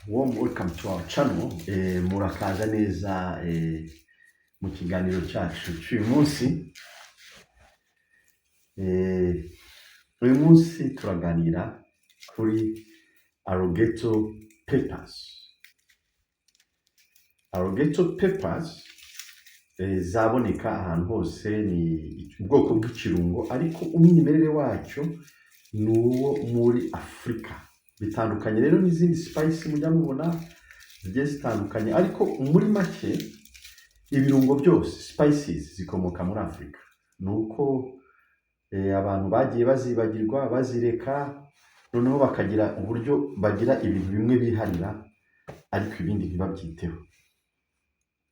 Warm welcome to our channel. Murakaza neza mu kiganiro cyacu cy'uyu munsi. Uyu munsi turaganira kuri alligator peppers. Alligator peppers zaboneka ahantu hose, ni ubwoko bw'ikirungo, ariko umwimerere wacyo ni uwo muri Afurika. Bitandukanye rero n'izindi spice mujya mubona zigiye zitandukanye, ariko muri make ibirungo byose, spices, zikomoka muri Afurika. Ni uko abantu bagiye bazibagirwa, bazireka, noneho bakagira uburyo bagira ibintu bimwe biharira ariko ibindi ntibabyiteho.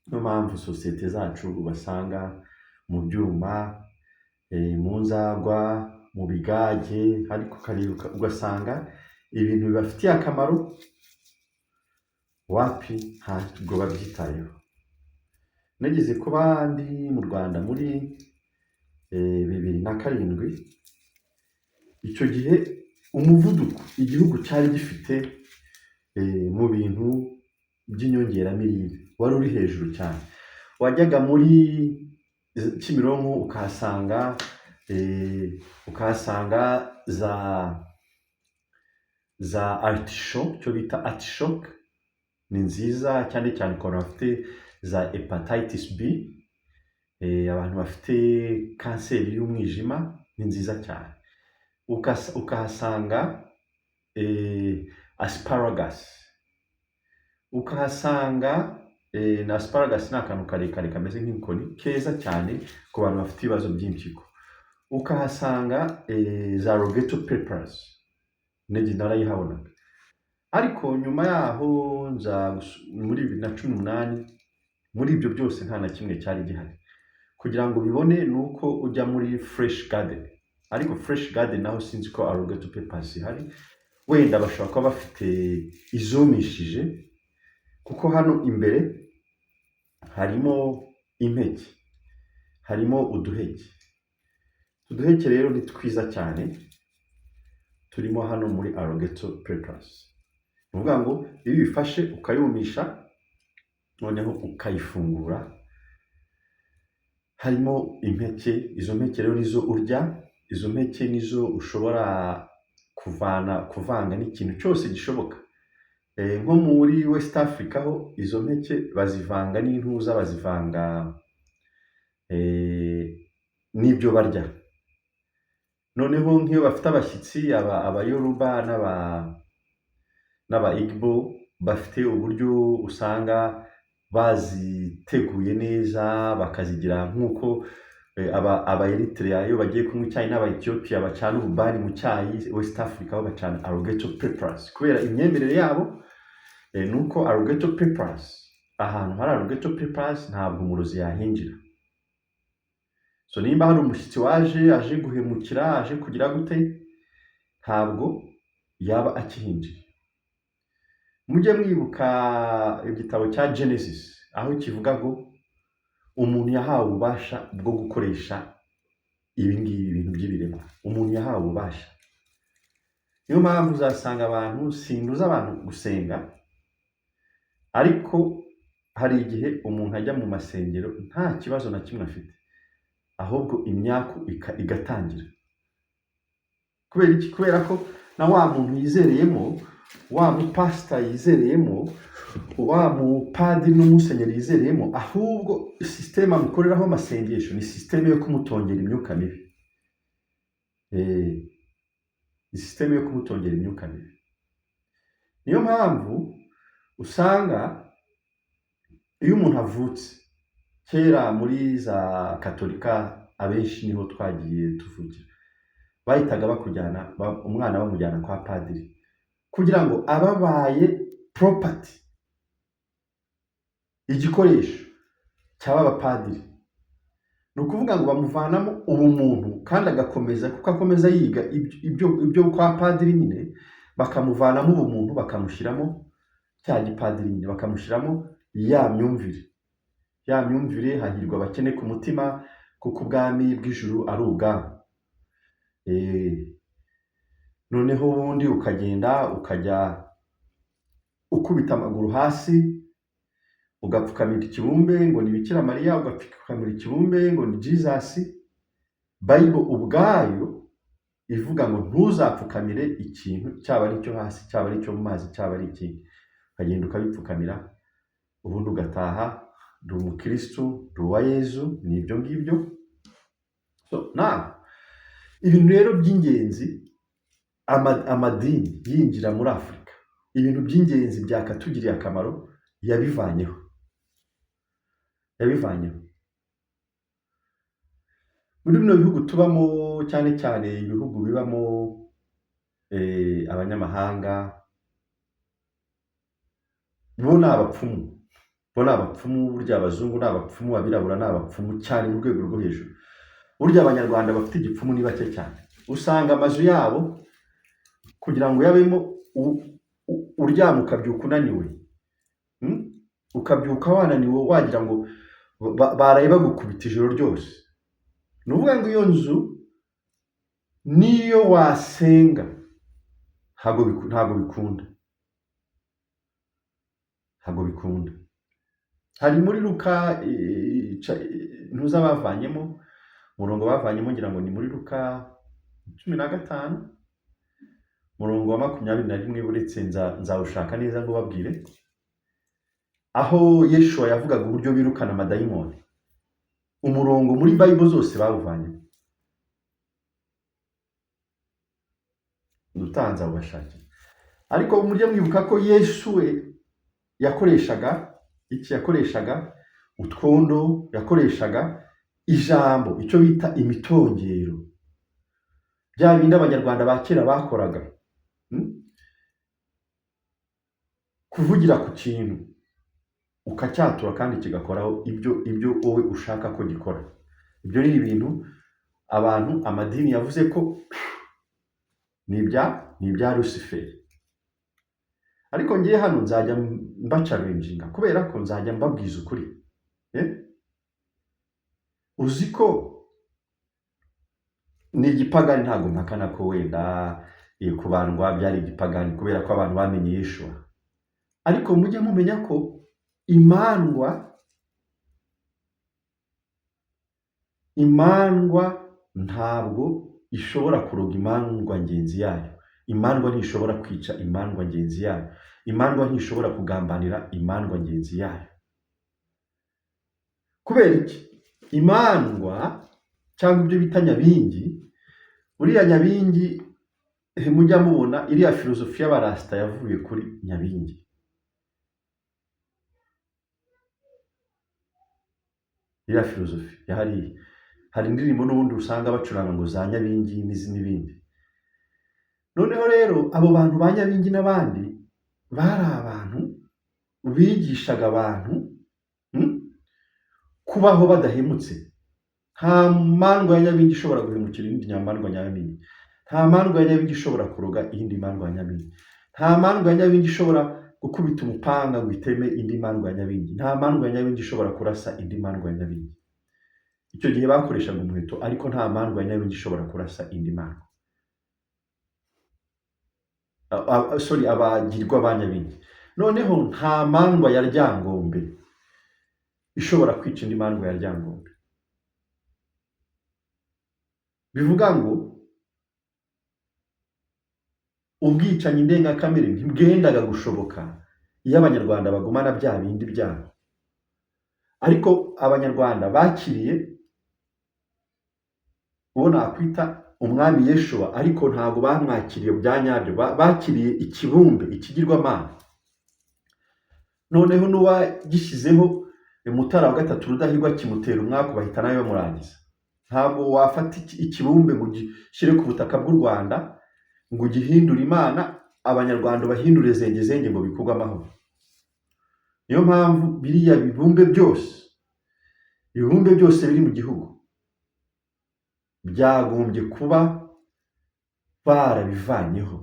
Niyo mpamvu sosiyete zacu ubasanga mu byuma, mu nzagwa, mu bigage, ariko ukareba ugasanga ibintu bibafitiye akamaro wapi, ntabwo babyitayeho. Nageze kuba ndi mu Rwanda muri 2007, icyo gihe umuvuduko igihugu cyari gifite mu bintu by'inyongeramirire wari uri hejuru cyane. Wajyaga muri Kimironko ukahasanga za artichaut, icyo bita artichoke ni nziza cyane cyane ku bantu bafite za hepatitis B, abantu bafite kanseri y'umwijima, ni nziza cyane. Ukahasanga asparagus, ukahasanga na asparagus ni akantu karekare kameze nk'inkoni, keza cyane ku bantu bafite ibibazo by'impyiko. Ukahasanga za alligator peppers, negi narayihabonaga. Ariko nyuma yaho nza muri 2018, muri ibyo byose nta na kimwe cyari gihari. Kugira ngo ubibone ni uko ujya muri Fresh Garden, ariko Fresh Garden naho sinzi ko alligator peppers ihari. Wenda bashobora kuba bafite izumishije, kuko hano imbere harimo impeke, harimo uduheke. Uduheke rero ni twiza cyane, turimo hano muri alligator peppers. Ni ukuvuga ngo iyo uyifashe ukayumisha, noneho ukayifungura, harimo impeke. Izo mpeke rero nizo urya, izo mpeke nizo ushobora kuvana, kuvanga n'ikintu cyose gishoboka. Nko muri West Africa ho izo mpeke bazivanga n'intuza, bazivanga n'ibyo barya. Noneho nk'iyo bafite abashyitsi, Abayoruba n'aba Igbo bafite uburyo usanga baziteguye neza, bakazigira nk'uko aba Eritrea iyo bagiye kunywa icyayi n'aba Ethiopia bacana ububani mu cyayi, West Africa bo bacana alligator peppers, kubera imyemerere yabo ni uko alligator peppers, ahantu hari alligator peppers ntabwo umurozi yahinjira. So nimba hari umushyitsi waje aje guhemukira, aje kugira gute, ntabwo yaba akihinjiye. Mujye mwibuka igitabo cya Genesis, aho kivuga ngo umuntu yahawe ububasha bwo gukoresha ibi ngibi, ibintu by'ibiremwa. Umuntu yahawe ububasha. Niyo mpamvu uzasanga abantu, simbuza abantu gusenga, ariko hari igihe umuntu ajya mu masengero nta kibazo na kimwe afite, ahubwo imyaku igatangira. Kubera iki? Kubera ko na wa muntu yizereyemo, wa mupasita yizereyemo, wa mupadiri n'umusenyeri yizereyemo, ahubwo système amukoreraho amasengesho ni système yo kumutongera imyuka mibi. Ni système yo kumutongera imyuka mibi. Niyo mpamvu usanga iyo umuntu avutse, kera muri za Katolika abenshi niho twagiye tuvugira, bahitaga bakujyana, umwana bamujyana kwa padiri kugira ngo ababaye property, igikoresho cy'aba bapadiri. Ni ukuvuga ngo bamuvanamo ubumuntu kandi agakomeza, kuko akomeza yiga ibyo kwa padiri nyine, bakamuvanamo ubumuntu, bakamushyiramo cya gipadiri nyine, bakamushyiramo ya myumvire, ya myumvire "Hahirwa abakene ku mutima, kuko ubwami bw'ijuru ari ubwabo." Noneho ubundi ukagenda ukajya Ukubita amaguru hasi, ugapfukamira ikibumbe ngo ni Bikira Mariya, ugapfukamira ikibumbe ngo ni Jesus. Bible ubwayo ivuga ngo ntuzapfukamire ikintu, cyaba ari icyo hasi, cyaba ari icyo mu mazi, cyaba ari ikindi, ukagenda ukabipfukamira, ubundi ugataha. Ndi umukristu, ndi uwa Yezu, ni ibyo ngibyo. So now, ibintu rero by'ingenzi, amadini yinjira muri Afurika, ibintu by'ingenzi byakatugiriye akamaro yabivanyeho, yabivanyeho. Muri bino bihugu tubamo, cyane cyane ibihugu bibamo abanyamahanga, bo ni abapfumu, bo ni abapfumu. Burya abazungu ni abapfumu, abirabura ni abapfumu cyane mu rwego rwo hejuru. Burya abanyarwanda bafite igipfumu ni bake cyane. Usanga amazu yabo kugira ngo yabemo uryama ukabyuka unaniwe, Ukabyuka wananiwe, wagira ngo baraye bagukubita ijoro ryose. Ni ukuvuga ngo iyo nzu niyo wasenga ntabwo bikunda, ntabwo bikunda. Hari muri Luka, ntuza bavanyemo umurongo, bavanyemo ngira ngo ni muri Luka 15, umurongo wa 21. Uretse nzawushaka neza ngo babwire aho Yeshua yavugaga uburyo birukana amadayimoni. Umurongo muri Bible zose bawuvanyemo, utanze awubashakira. Ariko mujye mwibuka ko Yesu we yakoreshaga iki? Yakoreshaga utwondo, yakoreshaga ijambo, icyo bita imitongero, bya bindi abanyarwanda ba kera bakoraga. Kuvugira ku kintu ukacyatura kandi kigakoraho ibyo wowe ushaka ko gikora. Ibyo ni ibintu abantu amadini yavuze ko ni ibya Rusiferi. Ariko ngiye hano nzajya mbacarenjinga, kubera ko nzajya mbabwiza ukuri. Uzi ko ni igipagani, ntabwo mpakana ko wenda kubandwa byari igipagani kubera ko abantu bamenye Yeshua. Ariko mujye mumenya ko imandwa ntabwo ishobora kuroga imandwa ngenzi yayo. Imandwa ntishobora kwica imandwa ngenzi yayo. Imandwa ntishobora kugambanira imandwa ngenzi yayo. Kubera iki? Imandwa cyangwa ibyo bita nyabingi, buriya nyabingi mujya mubona iriya filozofi y'abarasta yavuye kuri nyabingi. Iriya filozofi yahariye. Hari indirimbo n'ubundi usanga bacuranga ngo za nyabingi n'ibindi. Noneho rero abo bantu ba nyabingi n'abandi bari abantu bigishaga abantu kubaho badahemutse. Nta mandwa ya nyabingi ishobora guhemukira indi nyamandwa nyabingi. Nta mandwa ya nyabingi ishobora kuroga iyindi mandwa ya nyabingi. Nta mandwa ya nyabingi ishobora gukubita umupanga ngo iteme indi mandwa ya nyabingi. Nta mandwa ya nyabingi ishobora kurasa indi mandwa ya nyabingi. Icyo gihe bakoreshaga umuheto, ariko nta mandwa ya nyabingi ishobora kurasa indi mandwa. Sorry, abagirwa ba nyabingi. Noneho nta mandwa ya Ryangombe ishobora kwica indi mandwa ya Ryangombe. Bivuga ngo ubwicanyi ndengakamere ntibwendaga gushoboka iyo abanyarwanda bagumana bya bindi byabo. Ariko abanyarwanda bakiriye uwo nakwita umwami Yeshua, ariko ntabwo bamwakiriye bya nyabyo, bakiriye ikibumbe, ikigirwamana. Noneho n'uwagishyizeho Mutara wa gatatu Rudahigwa kimutera umwaku, bahita nawe bamurangiza. Ntabwo wafata ikibumbe ngo ugishyire ku butaka bw'u Rwanda ngo ugihindure Imana, abanyarwanda bahindure zengezenge ngo bikorwe amahoro. Niyo mpamvu biriya bibumbe byose, ibibumbe byose biri mu gihugu byagombye kuba barabivanyeho.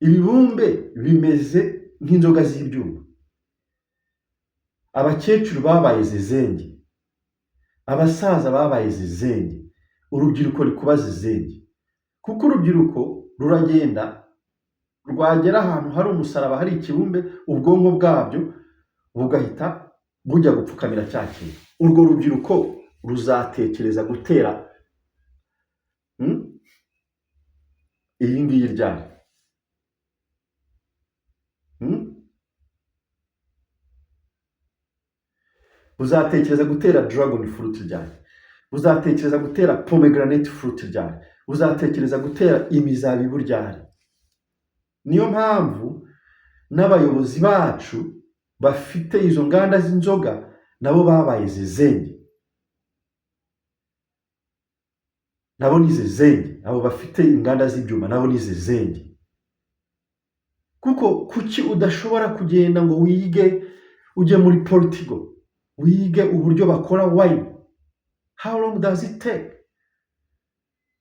Ibibumbe bimeze nk'inzoga z'ibyuma. Abakecuru babaye zezenge, abasaza babaye zezenge, urubyiruko ruri kuba zezenge. Kuko urubyiruko ruragenda Rwagera ahantu hari umusaraba, hari ikibumbe, ubwonko bwabyo bugahita bujya gupfukamira cya kintu. Urwo rubyiruko ruzatekereza gutera iyi ngiyi ryari? Buzatekereza gutera dragon fruit ryari? Buzatekereza gutera pomegranate fruit ryari? Buzatekereza gutera imizabibu ryari? Niyo mpamvu n'abayobozi bacu bafite izo nganda z'inzoga nabo babaye zezenge, nabo ni zezenge. Abo bafite inganda z'ibyuma nabo ni zezenge. Kuko kuki udashobora kugenda ngo wige, ujye muri Portugal wige uburyo bakora wine? How long does it take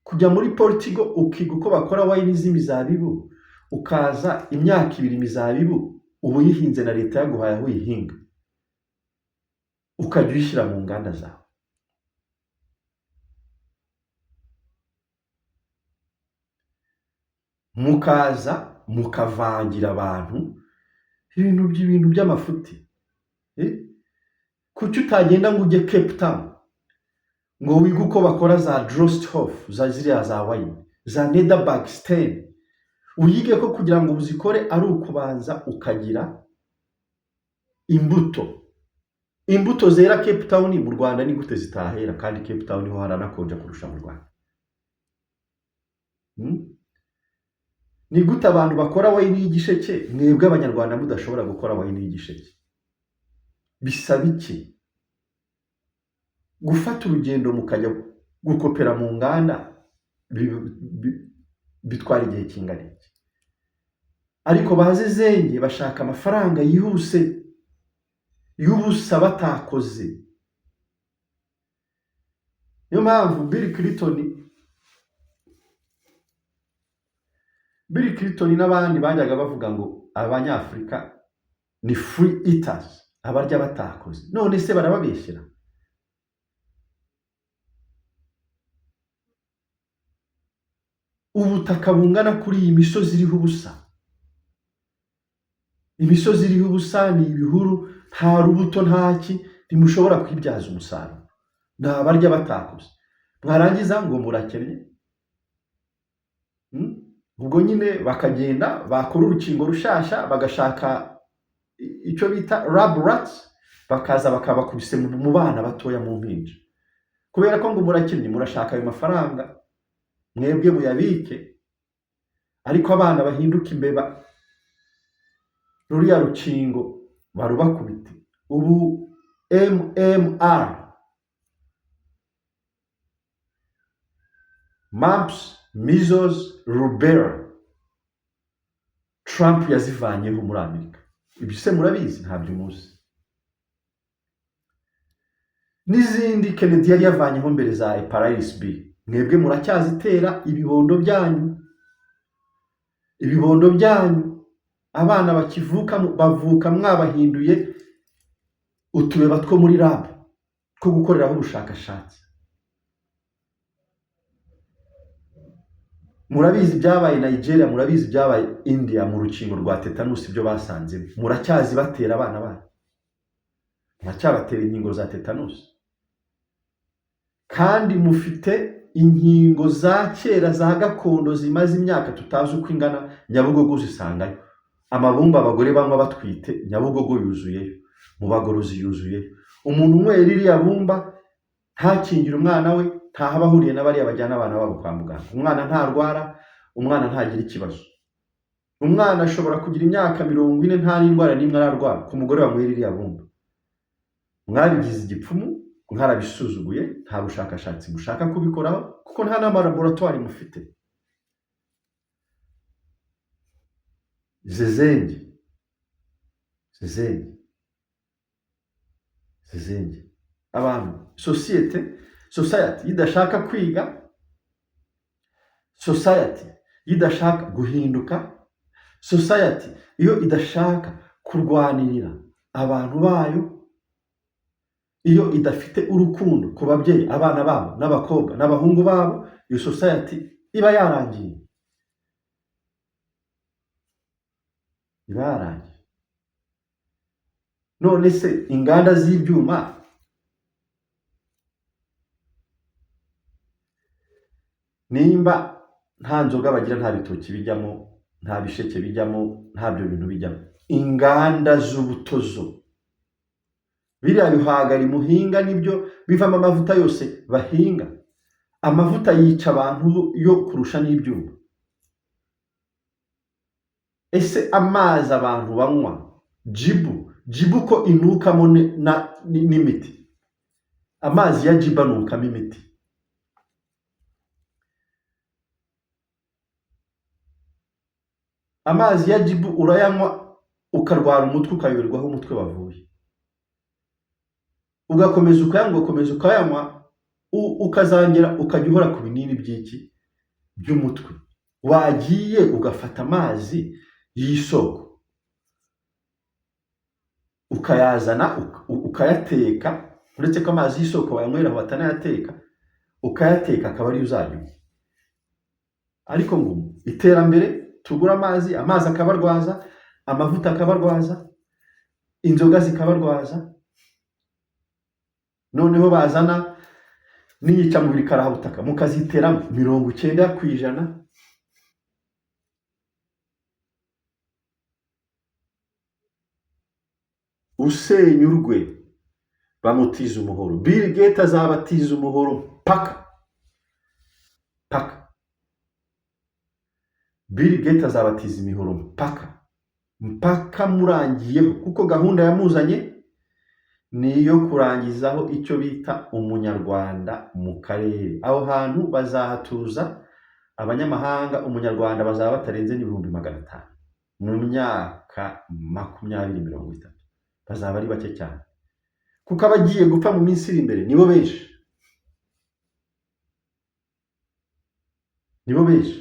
kujya muri Portugal ukiga uko bakora wine z'imizabibu, ukaza imyaka 2 imizabibu uba uyihinze na leta yaguhaye aho uyihinga, ukajya uyishyira mu nganda zawe? Mukaza mukavangira abantu ibintu by'amafuti. Kuki utagenda ngo ujye Cape Town ngo wige uko bakora za Drosthoff, za ziriya za wine, za Nederburg-Stein, wige ko kugira ngo uzikore ari ukubanza ukagira imbuto. Imbuto zera Cape Town mu Rwanda ni gute zitahera, kandi Cape Town ho haranakonja kurusha mu Rwanda? Ni gute abantu bakora wine y'igisheke mwebwe abanyarwanda mudashobora gukora wine y'igisheke? Bisaba iki gufata urugendo mukajya gukopera mu nganda? Bitwara igihe kingana iki? Ariko bazezenge bashaka amafaranga yihuse y'ubusa batakoze. Niyo mpamvu Bill Clinton n'abandi bajyaga bavuga ngo abanyafurika ni free eaters, abarya batakoze. None se barababeshyera? Ubutaka bungana kuri iyi misozi iriho ubusa, imisozi iriho ubusa ni ibihuru, nta rubuto, ntaki, ntimushobora kwibyaza umusaruro. Ni abarya batakoze. Mwarangiza ngo murakennye. Ubwo nyine bakagenda bakora urukingo rushasha, bagashaka icyo bita lab rats, bakaza bakabakubise mu bana batoya mu mpinja, kubera ko ngo murakennye, murashaka ayo mafaranga mwebwe muyabike, ariko abana bahinduka imbeba, ruriya rukingo barubakubite. Ubu MMR, mumps, measles, rubella, Trump yazivanyeho muri Amerika. Ibyo se murabizi? Ntabyo muzi. N'izindi Kennedy yari yavanyeho mbere za hepatitis B, mwebwe muracyazitera ibibondo byanyu, ibibondo byanyu abana bakivuka bavuka mwabahinduye utubeba two muri lab two gukoreraho ubushakashatsi. Murabizi byabaye Nigeria, murabizi byabaye India mu rukingo rwa tetanus, ibyo basanzemo. Muracyazibatera abana banyu, muracyabatera inkingo za tetanus, kandi mufite inkingo za kera za gakondo zimaze imyaka tutazi uko ingana. Nyabugogo uzisangayo. Amabumba abagore banywa batwite, Nyabugogo yuzuyeyo, mu bagorozi yuzuyeyo. Umuntu unywera ririya bumba ntakingire umwana we, ntahaba ahuriye na bariya bajyana abana babo kwa muganga. Umwana ntarwara, umwana ntagira ikibazo. Umwana ashobora kugira imyaka 40 nta n'indwara n'imwe ararwara ku mugore wanywera ririya bumba. Mwabigize igipfumu, mwarabisuzuguye, nta bushakashatsi mushaka kubikoraho kuko nta n'amalaboratwari mufite. Zezenge, zezenge, zezenge. Abantu, society idashaka kwiga, society idashaka guhinduka, society iyo idashaka kurwanirira abantu bayo, iyo idafite urukundo ku babyeyi, abana babo n'abakobwa n'abahungu babo, iyo society iba yarangiye. Iba yarangiye. None se inganda z'ibyuma nimba nta nzoga bagira, nta bitoki bijyamo, nta bisheke bijyamo, nta byo bintu bijyamo, inganda z'ubutozo, biriya bihwagari muhinga nibyo bivamo amavuta yose bahinga, amavuta yica abantu yo kurusha n'ibyuma. Ese amazi abantu banywa jibu ko inukamo n'imiti, amazi ya jibu anukamo imiti. Amazi ya jibu urayanywa ukarwara umutwe, ukayoberwa aho umutwe wavuye, ugakomeza ukayanywa, ugakomeza ukayanywa, ukazongera ukajya uhora ku binini by'iki by'umutwe. Wagiye ugafata amazi y'isoko ukayazana ukayateka, uretse ko amazi y'isoko bayanywera aho batanayateka, ukayateka akaba ariyo uzajya unywa. Ariko ngo iterambere, tugura amazi, amazi akabarwaza, amavuta akabarwaza, inzoga zikabarwaza, noneho bazana n'iyicamubiri karahabutaka mukaziteramo 90%. Usenyurwe bamutiza umuhoro, Bill Gates azabatiza umuhoro paka paka. Bill Gates azabatiza imihoro mpaka mpaka murangiyeho, kuko gahunda yamuzanye ni iyo kurangizaho icyo bita umunyarwanda mu karere. Aho hantu bazahatuza abanyamahanga, umunyarwanda bazaba batarenze n'500,000 mu myaka 20, 30, bazaba ari bake cyane, kuko abagiye gupfa mu minsi iri imbere nibo benshi, nibo benshi.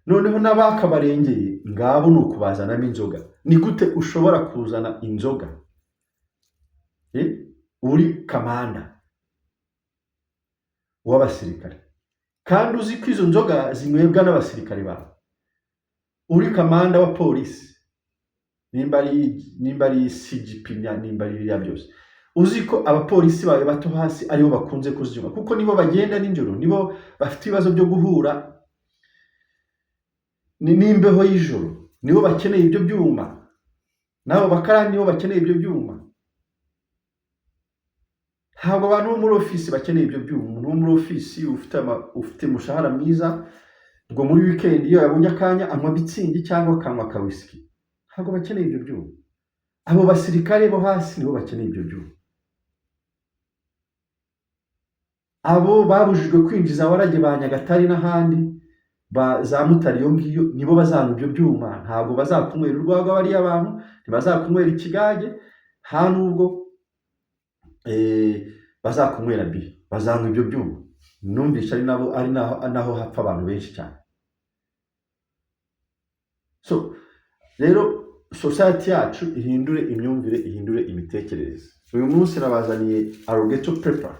Noneho n'abakabarengeye ngabo ni ukubazanamo inzoga. Ni gute ushobora kuzana inzoga uri kamanda w'abasirikare kandi uzi ko izo nzoga zinywebwa n'abasirikare bawe? Uri kamanda wa polisi, nimba ari CGP, nimba ari biriya byose, uzi ko abapolisi bawe bato hasi aribo bakunze kuzinywa, kuko nibo bagenda nijoro, nibo bafite ibibazo byo guhura n'imbeho y'ijoro, nibo bakeneye ibyo byuma, nabo bakarani nibo bakeneye ibyo byuma. Ntabwo abantu bo muri ofisi bakeneye ibyo byuma. Umuntu wo muri ofisi ufite umushahara mwiza, ubwo muri weekend iyo yabonye akanya anywa mitsingi cyangwa akanywa ka whisky, ntabwo bakeneye ibyo byuma. Abo basirikare bo hasi nibo bakeneye ibyo byuma. Abo babujijwe kwinjiza warage ba Nyagatare n'ahandi za Mutare iyo ngiyo, nibo bazanywa ibyo byuma. Ntabwo bazakunywera urwagwa bariya bantu, ntibazakunywera ikigage, nta nubwo bazakunywera bi, bazanywa ibyo byuma. Numvisha ari nabo, ari naho hapfa abantu benshi cyane. So rero society yacu ihindure imyumvire, ihindure imitekerereze. Uyu munsi nabazaniye Alligator Pepper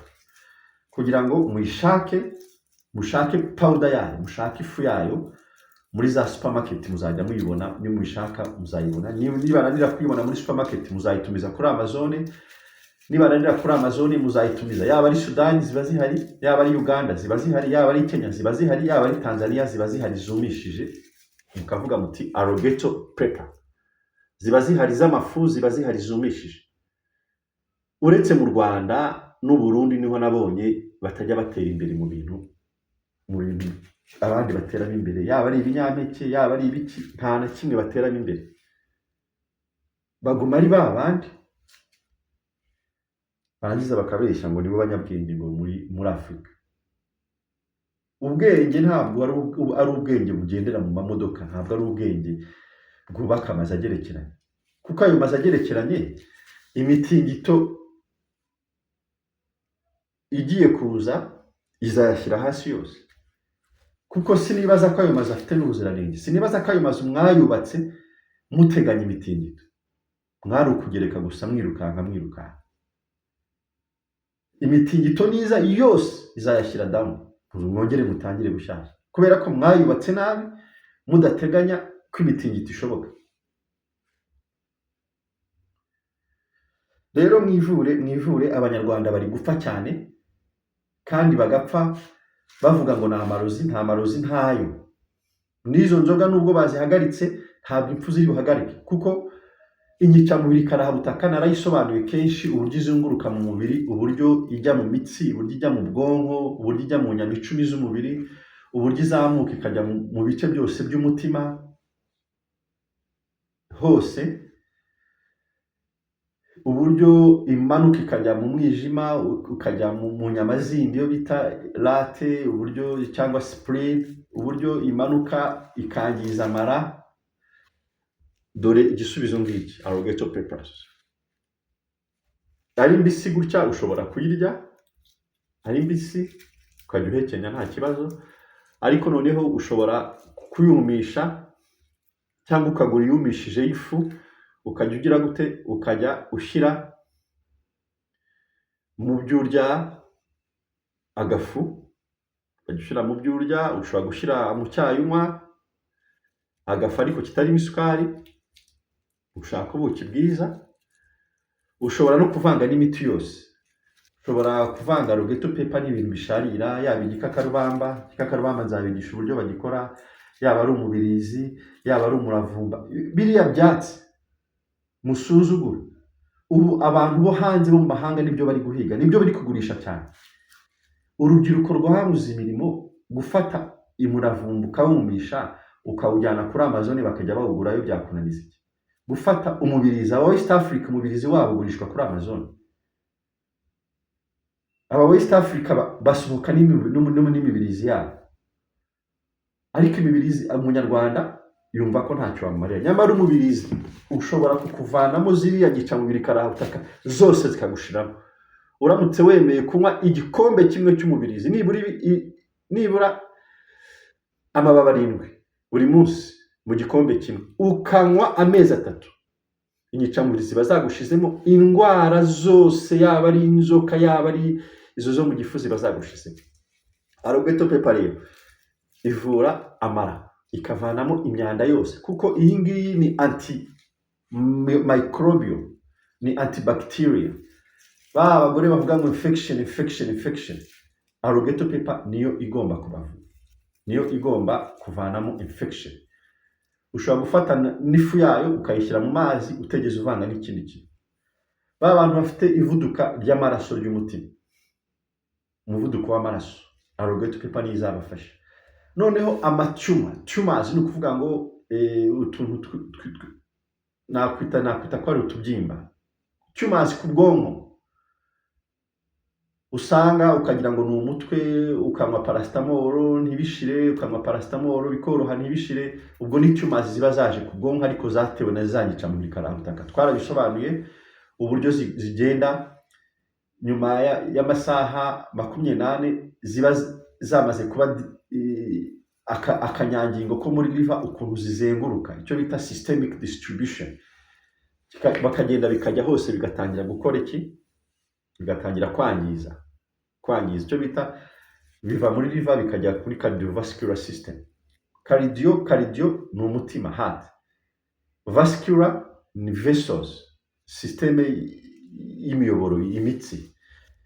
kugira ngo muyishake, mushake powder yayo, mushake ifu yayo muri za supermarket, muzajya muyibona. Nimuyishaka muzayibona. Nibananira kuyibona muri supermarket muzayitumiza kuri Amazon. Nibananira kuri Amazon muzayitumiza, yaba ari Sudani ziba zihari, yaba ari Uganda ziba zihari, yaba ari Kenya ziba zihari, yaba ari Tanzania ziba zihari, zumishije mukavuga muti Alligator Pepper. Ziba zihari z'amafu, ziba zihari zumishije. Uretse mu Rwanda n'u Burundi niho nabonye batajya batera imbere mu bintu abandi bateramo imbere, yaba ari ibinyampeke, yaba ari ibiki, nta na kimwe bateramo imbere, baguma ari ba bandi, barangiza bakabeshya ngo nibo banyabwenge ngo muri Afurika. Ubwenge ntabwo ari ubwenge bugendera mu mamodoka, ntabwo ari ubwenge bwubaka amazu agerekeranye, kuko ayo mazu agerekeranye imitingito igiye kuza izayashyira hasi yose. Kuko sinibaza ko ayo mazu afite n'ubuziranenge, sinibaza ko ayo mazu mwayubatse muteganya imitingito, mwari ukugereka gusa mwirukanka mwirukanka. Imitingito niza yose izayashyira down, mwongere mutangire bushyashya, Kubera ko mwayubatse nabi, mudateganya ko imitingito ishoboka. Rero mwivure, mwivure. Abanyarwanda bari gupfa cyane, kandi bagapfa bavuga ngo ni amarozi. Nta marozi, ntayo. N'izo nzoga nubwo bazihagaritse, ntabwo impfu ziri buhagarike, kuko inyicamubiri karahabutaka narayisobanuye kenshi, uburyo izunguruka mu mubiri, uburyo ijya mu mitsi, uburyo ijya mu bwonko, uburyo ijya mu nyama icumi z'umubiri, uburyo izamuka ikajya mu bice byose by'umutima hose, uburyo imanuka ikajya mu mwijima, ukajya mu nyama zindi iyo bita rate, uburyo cyangwa spleen, uburyo imanuka ikangiza amara. Dore igisubizo ngiki: alligator peppers. Ari mbisi gutya ushobora kuyirya ari mbisi, ukajya uhekenya nta kibazo, ariko noneho ushobora kuyumisha cyangwa ukagura iyumishije y'ifu, ukajya ugira gute? Ukajya ushyira mu byo urya agafu, ukajya ushyira mu byo urya. Ushobora gushyira mu cyayi unywa agafu ariko kitarimo isukari, ushaka ubuki bwiza. Ushobora no kuvanga n'imiti yose, ushobora kuvanga alligator pepper n'ibintu bisharira, yaba igikakarubamba. Igikakarubamba nzabigisha uburyo bagikora, yaba ari umubirizi, yaba ari umuravumba, biriya byatsi musuzugura. Ubu abantu bo hanze, bo mu mahanga, nibyo bari guhiga, nibyo bari kugurisha cyane. Urubyiruko rwabuze imirimo, gufata umuravumba ukawumisha ukawujyana kuri Amazon bakajya bawugurayo byakunaniza iki? Gufata umubirizi, aba West Africa umubirizi wabo ugurishwa kuri Amazon. Aba West Africa basohoka n'imibirizi yabo, ariko imibirizi umunyarwanda yumva ko ntacyo wamumarira. Nyamara umubirizi ushobora kukuvanamo ziriya nyicamubiri karabutaka zose zikagushiramo, uramutse wemeye kunywa igikombe kimwe cy'umubirizi, nibura nibura amababi 7 buri munsi mu gikombe kimwe, ukanywa amezi 3, inyicamubiri ziba zagushizemo. Indwara zose, yaba ari inzoka, yaba ari izo zo mu gifu, ziba zagushizemo. Alligator pepper rero ivura amara, ikavanamo imyanda yose, kuko iyi ngiyi ni anti microbial, ni antibacteria. Ba abagore bavuga ngo infection, infection, infection, alligator pepper niyo igomba kubavura, niyo igomba kuvanamo infection. Ushobora gufata n'ifu yayo ukayishyira mu mazi utegeze uvanga n'ikindi kintu. Ba bantu bafite ivuduka ry'amaraso ry'umutima, umuvuduko w'amaraso, alligator pepper niyo izabafasha. Noneho amatumor, tumors ni ukuvuga ngo utuntu nakwita ko ari utubyimba, tumors ku bwonko, usanga ukagira ngo ni umutwe, ukanywa paracetamol ntibishire, ukanywa paracetamol bikoroha ntibishire, ubwo ni tumors ziba zaje ku bwonko ariko zatewe na za nyicamubiri karabutaka. Twarabisobanuye uburyo zigenda nyuma y'amasaha 24 ziba zamaze kuba akanyangingo ko muri liver, ukuntu zizenguruka, icyo bita systemic distribution. Bakagenda bikajya hose, bigatangira gukora iki? Bigatangira kwangiza icyo bita, biva muri liver bikajya kuri cardiovascular system. Cardio ni umutima, heart. Vascular ni vessels, système y'imiyoboro, imitsi,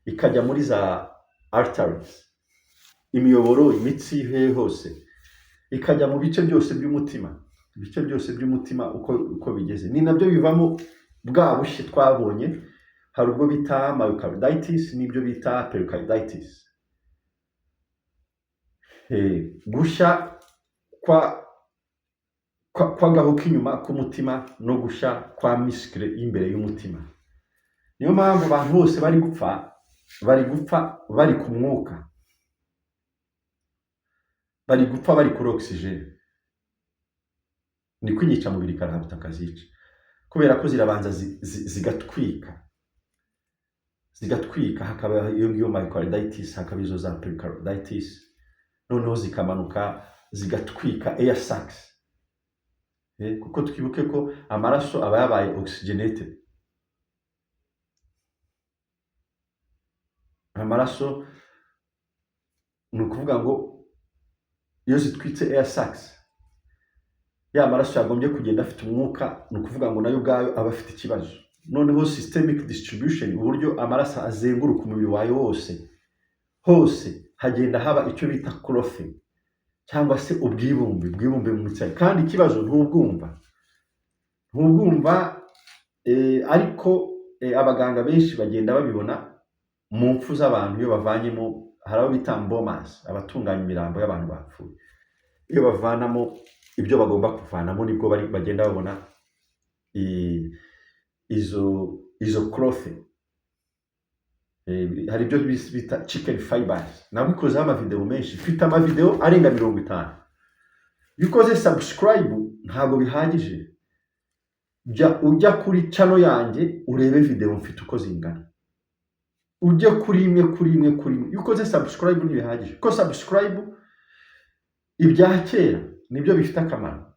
ikajya muri za arteries, imiyoboro, imitsi he hose, ikajya mu bice byose by'umutima, ibice byose by'umutima uko bigeze. Ni nabyo bivamo bwa bushye twabonye. Hari ubwo bita myocarditis n'ibyo bita pericarditis. Gushya kw'agahu k'inyuma k'umutima no gushya kwa muscle y'imbere y'umutima. Niyo mpamvu abantu bose bari gupfa, bari gupfa bari ku mwuka, bari gupfa bari kuri oxygène. Niko inyicamubiri karahabutaka zica, kubera ko zirabanza zigatwika, zigatwika, hakaba iyo ngiyo myocarditis, hakaba izo za pericarditis, noneho zikamanuka zigatwika air sacs. Kuko twibuke ko amaraso aba yabaye oxygenated. Amaraso ni ukuvuga ngo Iyo zitwitse air sacs, ya maraso yagombye kugenda afite umwuka, ni ukuvuga ngo nayo ubwayo aba afite ikibazo. Noneho systemic distribution, uburyo amaraso azenguruka umubiri wawe wose hose, hagenda haba icyo bita clotting cyangwa se ubwibumbe mu mitsi. Kandi ikibazo ntubwumva, ariko abaganga benshi bagenda babibona mu mpfu z'abantu. Iyo bavanyemo, hari abo bita embalmers, abatunganya imirambo y'abantu bapfuye, iyo bavanamo ibyo bagomba kuvanamo, nibwo bagenda babona izo clotting. Hari ibyo bita chicken fibers. Nabikozeho amavideo menshi, mfite amavideo arenga 50. Iyo ukoze subscribe ntabwo bihagije, jya ujya kuri channel yanjye urebe video mfite uko zingana, ujye kuri imwe, kuri imwe, kuri imwe. Iyo ukoze subscribe ntibihagije, kuko subscribe ibya kera nibyo bifite akamaro,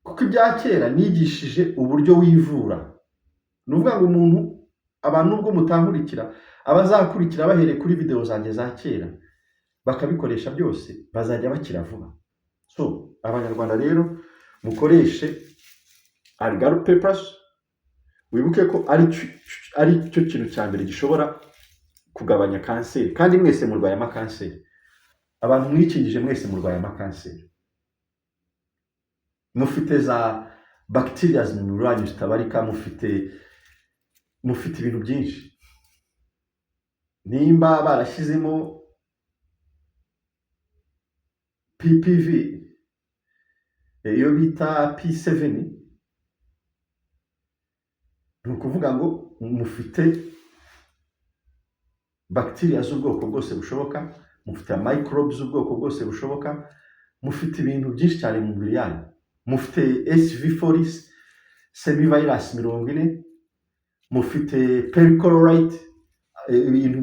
kuko ibya kera nigishije uburyo wivura. Ni ukuvuga ngo umuntu, abantu nubwo mutankurikira, abazakurikira bahereye kuri video zanjye za kera bakabikoresha byose, bazajya bakira vuba. So Abanyarwanda rero, mukoreshe alligator peppers. Wibuke ko ari cyo kintu cya mbere gishobora kugabanya kanseri, kandi mwese murwaye amakanseri. Abantu mwikingije mwese murwaye amakanseri, mufite za bacteria mu mubiri wanyu zitabarika, mufite ibintu byinshi. Nimba barashyizemo PPV, iyo bita P7, ni ukuvuga ngo mufite bacteria z'ubwoko bwose bushoboka, mufite microbes z'ubwoko bwose bushoboka, mufite ibintu byinshi cyane mu mubiri yanyu, mufite SV40 semivirus 40, mufite perchlorate, ibintu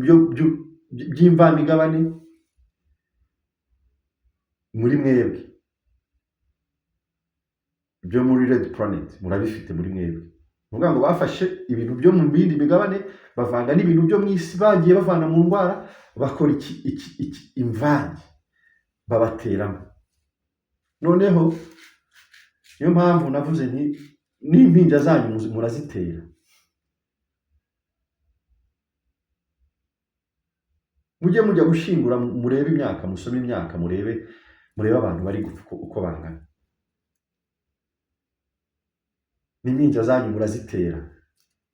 by'imvamigabane muri mwebwe, byo muri Red Planet murabifite muri mwebwe. Ni ukuvuga ngo bafashe ibintu byo mu bindi migabane, bavanga n'ibintu byo mu isi bagiye bavana mu ndwara, bakora iki imvange, babateramo. Noneho niyo mpamvu navuze nti n'impinja zanyu murazitera. Mujye mujya gushyingura, murebe imyaka, musome imyaka, murebe abantu bari gupfa uko bangana. N'impinja zanyu murazitera,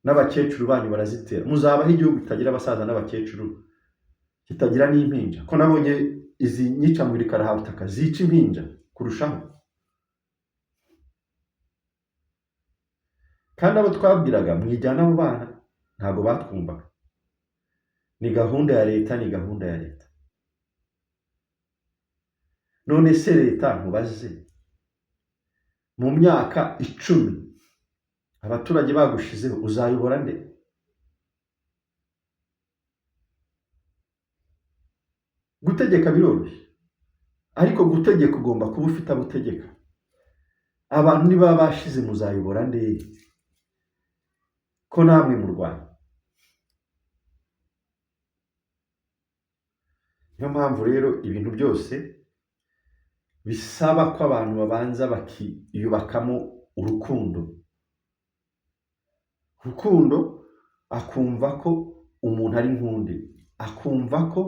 n'abakecuru banyu barazitera. Muzabaho igihugu kitagira abasaza n'abakecuru, kitagira n'impinja? Ko nabonye izi nyicamubiri karahabutaka zica impinja kurushaho. Kandi abo twabwiraga mwijyana abo bana ntabwo batwumvaga. Ni gahunda ya leta, ni gahunda ya leta. None se leta, nkubaze, mu myaka 10 abaturage bagushizeho uzayobora nde? Gutegeka biroroshye, ariko gutegeka ugomba kuba ufite abo utegeka. Abantu niba bashize muzayobora nde? Ko namwe murwanya. Niyo mpamvu rero ibintu byose bisaba ko abantu babanza bakiyubakamo urukundo. Urukundo, akumva ko umuntu ari nk'undi, akumva ko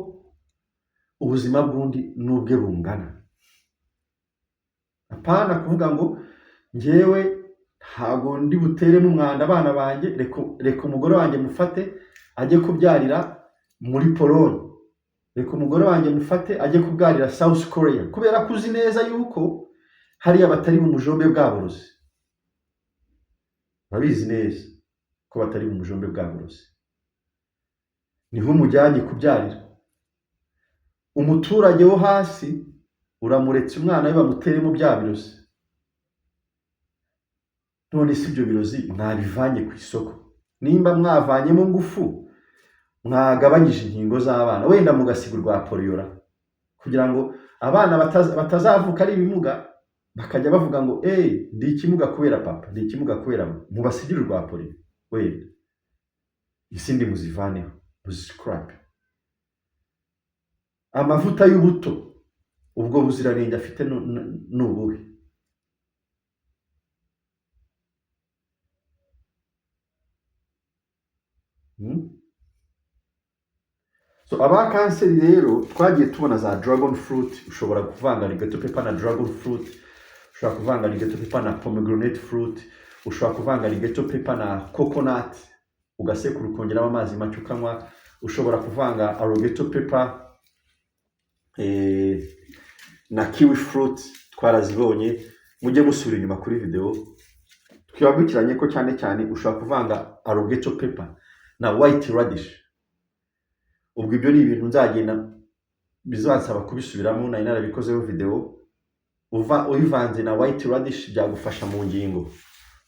ubuzima bw'undi n'ubwe bungana. Apana kuvuga ngo njyewe ntabwo ndi buteremo umwanda abana banjye, reka umugore wanjye mufate ajye kubyarira muri Polonye, reka umugore wanjye mufate ajye kubyarira South Korea, kubera ko uzi neza yuko hariya batari mu mujombe bw'aborozi. Babizi neza ko batari mu mujombe bw'aborozi, niho umujyanye kubyarira. Umuturage wo hasi uramuretse umwana we bamuteremo bya birozi. None si ibyo birozi mwabivanye ku isoko? Nimba mwavanyemo ngufu, mwagabanyije inkingo z'abana, wenda mugasiga urwa poliyora, kugira ngo abana batazavuka ari ibimuga, bakajya bavuga ngo eee ndi ikimuga kubera papa, ndi ikimuga kubera mama. Mubasigire urwa poliyo, wenda izindi muzivaneho, muzisikarape. Amavuta y'ubuto Ubwo buziranenge afite ni ubuhe? Hmm? So aba kanseri rero twagiye tubona za dragon fruit. Ushobora kuvanga alligator pepper na dragon fruit, ushobora kuvanga alligator pepper na pomegranate fruit, ushobora kuvanga alligator pepper na coconut, ugasekura ukongeramo amazi make ukanywa. Ushobora kuvanga alligator pepper na kiwi fruit, twarazibonye. Mujye musubira inyuma kuri video twibabukiranye ko cyane cyane ushobora kuvanga alligator pepper na white radish. Ubwo ibyo ni ibintu nzagenda bizansaba kubisubiramo, nari narabikozeho video. Uva uyivanze na white radish byagufasha mu ngingo.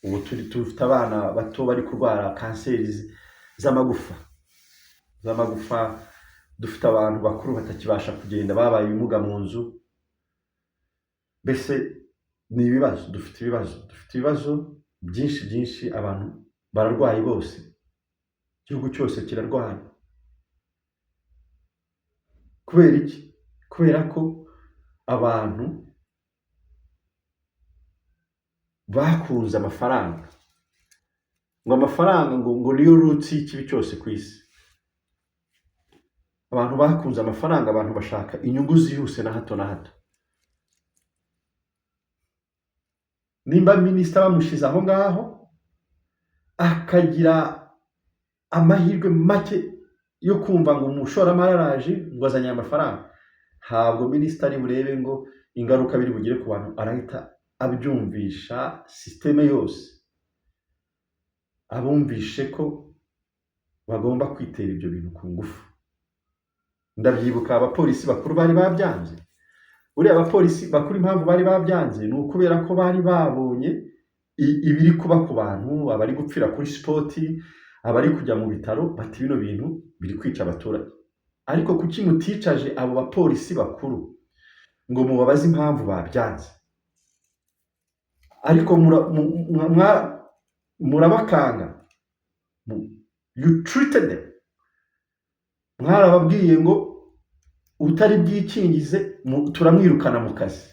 Ubu turi dufite abana bato bari kurwara kanseri z'amagufa, dufite abantu bakuru batakibasha kugenda, babaye ibimuga mu nzu. Mbese ni ibibazo, dufite ibibazo, dufite ibibazo byinshi byinshi. Abantu bararwaye bose, igihugu cyose kirarwaye. Kubera iki? Kubera ko abantu bakunze amafaranga, ngo amafaranga ngo niyo root y'ikibi cyose ku isi. Abantu bakunze amafaranga, abantu bashaka inyungu zihuse na hato na hato. Nimba minisita bamushyize aho ngaho akagira amahirwe make yo kumva ngo umushoramari araje ngo azanye amafaranga, ntabwo minisita ari burebe ngo ingaruka biri bugire ku bantu, arahita abyumvisha système yose, abumvishe ko bagomba kwitera ibyo bintu ku ngufu. Ndabyibuka abapolisi bakuru bari babyanze. Buriya abapolisi bakuru impamvu bari babyanze ni ukubera ko bari babonye ibiri kuba ku bantu, abari gupfira kuri spot, abari kujya mu bitaro, bati bino bintu biri kwica abaturage. Ariko kuki muticaje abo bapolisi bakuru ngo mubabaze impamvu babyanze? Ariko murabakanga, you treated them, mwarababwiye ngo utari bwikingize turamwirukana mu kazi,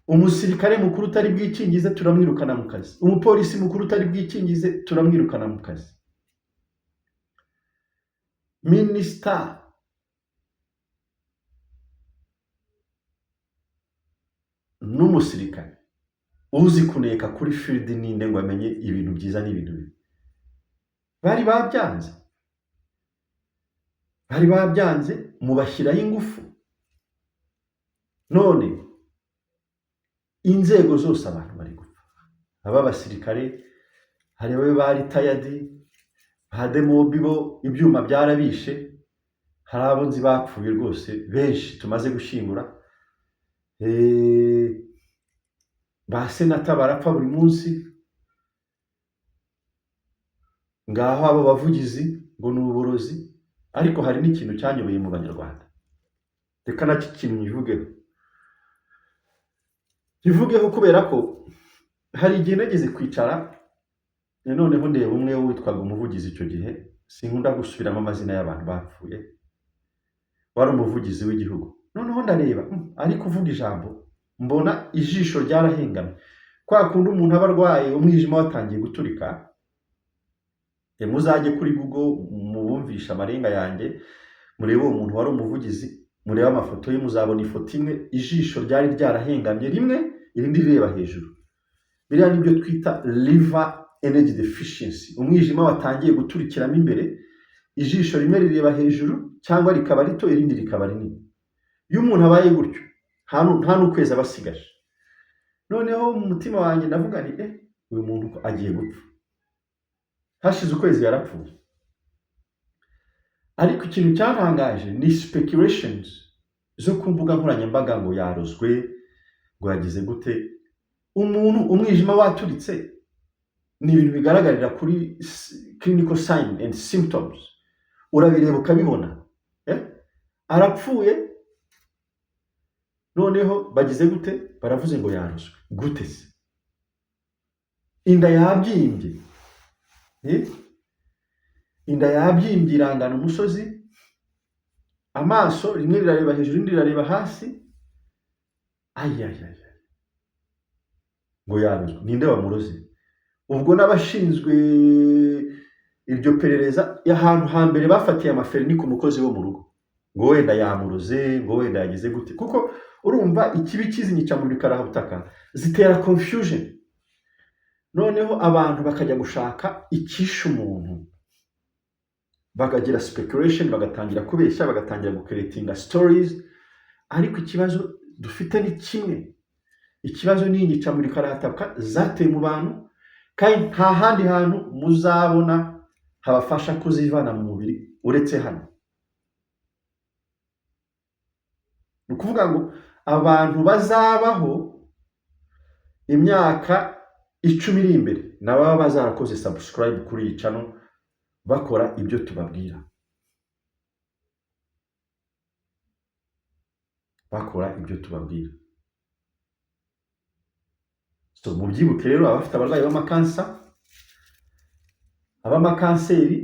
umusirikare mukuru utari bwikingize turamwirukana mu kazi, umupolisi mukuru utari bwikingize turamwirukana mu kazi. Minisita n'umusirikare uzi kuneka kuri field ninde ngo amenye ibintu byiza n'ibintu bibi? Bari babyanze, bari babyanze, mubashyiraho ingufu. None inzego zose abantu bari gupfa, aba basirikare hari abe ba retired, ba demob bo ibyuma byarabishe, hari abo nzi bapfuye rwose benshi tumaze gushyingura. Ba senata barapfa buri munsi, ngaho abo bavugizi ngo ni uburozi. Ariko hari n'ikintu cyanyobeye mu Banyarwanda, reka nacyo ikintu nkivugeho, nkivugeho kubera ko hari igihe nageze kwicara noneho ndeba umwe witwaga umuvugizi icyo gihe, sinkunda gusubiramo amazina y'abantu bapfuye, wari umuvugizi w'igihugu. Noneho ndareba ari kuvuga ijambo, mbona ijisho ryarahengamye, kwa kundi umuntu aba arwaye umwijima watangiye guturika. Muzajye kuri Google mubumvishe amarenga yanjye, murebe uwo muntu wari umuvugizi, murebe amafoto ye, muzabona ifoto imwe ijisho ryari ryarahengamye rimwe, irindi rireba hejuru. Biriya nibyo twita liver energy deficiency, umwijima watangiye guturikiramo imbere, ijisho rimwe rireba hejuru cyangwa rikaba rito, irindi rikaba rinini. Iyo umuntu abaye gutyo nta n'ukwezi aba asigaje. Noneho mu mutima wanjye ndavuga nti uyu muntu ko agiye gupfa. Hashize ukwezi yarapfuye. Ariko ikintu cyantangaje ni speculations zo ku mbuga nkoranyambaga ngo yarozwe, ngo yagize gute. Umuntu umwijima waturitse ni ibintu bigaragarira kuri clinical sign and symptoms, urabireba ukabibona. Arapfuye, noneho bagize gute? Baravuze ngo yarozwe. Gute se? Inda yabyimbye. Inda yabyimbye irangana umusozi, Amaso rimwe rirareba hejuru, irindi rirareba hasi. Ayayaya, ngo yarozwe. Ninde wamuroze? Ubwo n'abashinzwe iryo perereza, ahantu hambere bafatiye amaferi ni ku mukozi wo mu rugo, ngo wenda yamuroze, ngo wenda yagize gute. Kuko urumva ikibi cy'izi nyicamubiri karahabutaka zitera confusion, noneho abantu bakajya gushaka icyishe umuntu, bakagira speculation, bagatangira kubeshya, bagatangira gucreatinga stories. Ariko ikibazo dufite ni kimwe, ikibazo ni inyicamubiri karahabutaka zateye mu bantu, kandi nta handi hantu muzabona habafasha kuzivana mu mubiri uretse hano. Ni ukuvuga ngo abantu bazabaho imyaka 10 iri imbere ni ababa bazarakoze subscribe kuri iyi channel, bakora ibyo tubabwira, bakora ibyo tubabwira. So mubyibuke rero, abafite abarwayi b'amakansa, ab'amakanseri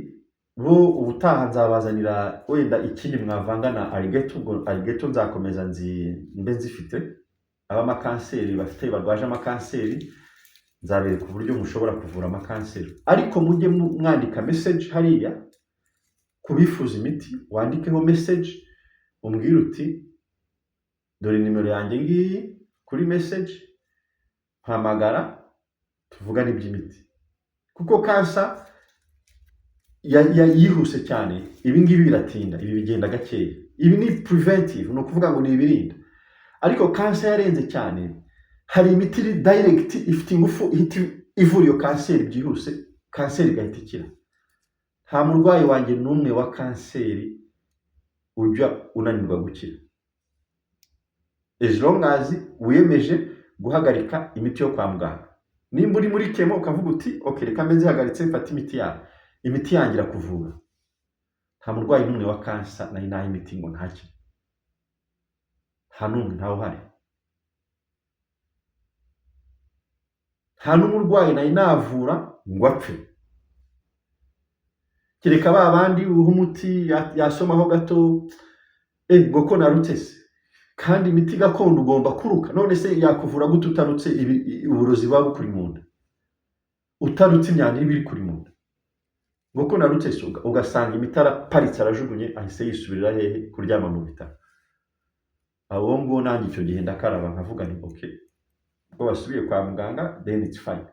bo ubutaha nzabazanira wenda ikindi mwavanga na alligator. Ubwo alligator nzakomeza mbe nzifite. Ab'amakanseri bafite barwaje amakanseri, nzabereka uburyo mushobora kuvura amakanseri. Ariko mujye mwandika message hariya kubifuza imiti, wandikeho message umbwire uti dore nimero yanjye ngiyi kuri message, mpamagara tuvugane iby'imiti. Kuko kansa yihuse cyane, ibi ngibi biratinda, ibi bigenda gakeya. Ibi ni preventive, ni ukuvuga ngo ni ibirinda. Ariko kansa yarenze cyane, hari imiti iri direct ifite ingufu ihita ivura iyo kanseri byihuse, kanseri igahita ikira. Nta murwayi wanjye n'umwe wa kanseri ujya unanirwa gukira, as long as wiyemeje guhagarika imiti yo kwa muganga. Nimba uri muri chemo ukavuga uti okay, reka mbe nzihagaritse mfate imiti yawe, imiti yanjye irakuvura. Nta murwayi n'umwe wa kansa nari naha imiti ngo ntakire, nta n'umwe, ntawe uhari. Nta n'umurwayi nari navura ngo apfe, kereka ba bandi uha umuti yasomaho gato, ngo ko narutse se. Kandi imiti gakondo ugomba kuruka. None se yakuvura gute utarutse? Uburozi buba bukuri mu nda, utarutse imyanda iba iri kuri mu nda. Ngo ko narutse se, ugasanga imiti araparitse arajugunye, ahise yisubirira hehe? Kuryama mu bitaro. Abo nguwo nanjye icyo gihe ndakaraba nkavuga nti okay, ubwo basubiye kwa muganga then it's fine.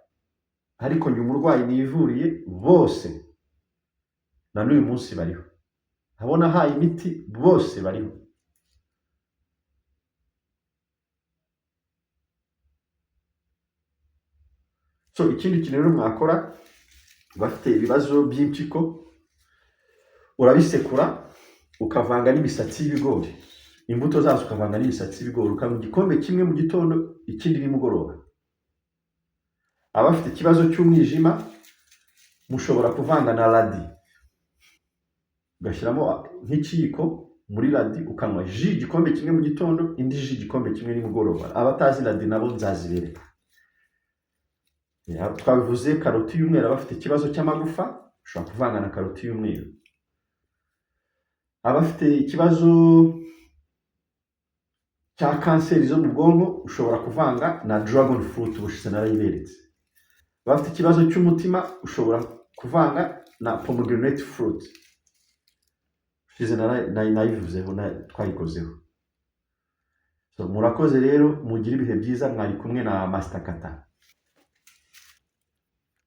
Ariko nyuma umurwayi nivuriye bose na n'uyu munsi bariho, abo nahaye imiti bose bariho. So ikindi kintu rero mwakora, bafite ibibazo by'impyiko, urabisekura ukavanga n'imisatsi y'ibigori, imbuto zazo ukavanga n'imisatsi y'ibigori, ukanywa igikombe kimwe mu gitondo, ikindi nimugoroba. Abafite ikibazo cy'umwijima mushobora kuvanga na radi, ugashyiramo nk'ikiyiko muri radi, ukanywa ji igikombe kimwe mu gitondo, indi ji igikombe kimwe nimugoroba. Abatazi radi nabo nzazibereka. Twabivuze karoti y'umweru, abafite ikibazo cy'amagufa ushobora kuvanga na karoti y'umweru. Abafite ikibazo cya kanseri zo mu bwonko ushobora kuvanga na dragon fruit, ubushize narayiberetse. Abafite ikibazo cy'umutima ushobora kuvanga na pomegranate fruit, ubushize nayivuzeho, twayikozeho. So, murakoze rero, mugire ibihe byiza. Mwari kumwe na Master Kata.